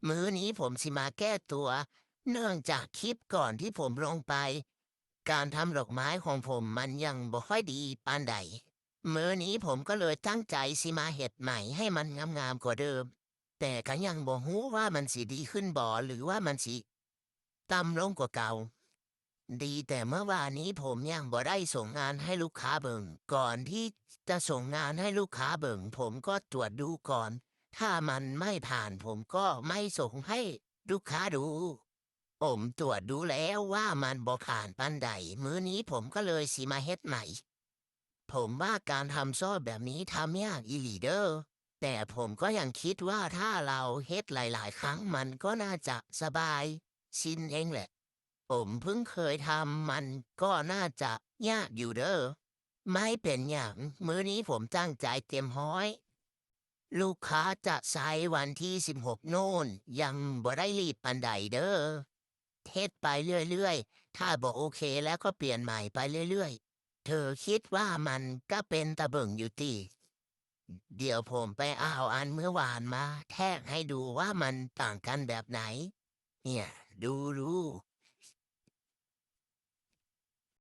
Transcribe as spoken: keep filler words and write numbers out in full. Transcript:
มื้อนี้ผมสิมาแก้ตัว เนื่องจากคลิปก่อนที่ผมลงไป การทำดอกไม้ของผมมันยังบ่ค่อยดีปานใด มื้อนี้ผมก็เลยตั้งใจสิมาเฮ็ดใหม่ให้มันงามๆกว่าเดิม แต่ก็ยังบ่ฮู้ว่ามันสิดีขึ้นบ่ หรือว่ามันสิต่ำลงกว่าเก่า ดีแต่เมื่อวานนี้ผมยังบ่ได้ส่งงานให้ลูกค้าเบิ่ง ก่อนที่จะส่งงานให้ลูกค้าเบิ่ง ผมก็ตรวจดูก่อน ถ้ามันไม่ผ่านผมก็ไม่ส่งให้ลูกค้าดู ผมตรวจดูแล้วว่ามันบ่ผ่านปานใด มื้อนี้ผมก็เลยสิมาเฮ็ดใหม่ ผมว่าการทำซอสแบบนี้ทำยากอีหลีเด้อ แต่ผมก็ยังคิดว่าถ้าเราเฮ็ดหลายๆครั้งมันก็น่าจะสบาย ชินเองแหละ ผมเพิ่งเคยทำมันก็น่าจะยากอยู่เด้อ ไม่เป็นหยัง มื้อนี้ผมตั้งใจเต็มร้อย ลูกค้าจะใช้วันที่สิบหกโน่น ยังบ่ได้รีบปานใดเด้อ เฮ็ดไปเรื่อยๆ ถ้าบ่โอเคแล้วก็เปลี่ยนใหม่ไปเรื่อยๆ เธอคิดว่ามันก็เป็นตาเบิ่งอยู่ติ เดี๋ยวผมไปเอาอันเมื่อวานมาแทกให้ดูว่ามันต่างกันแบบไหน เนี่ย ดูดู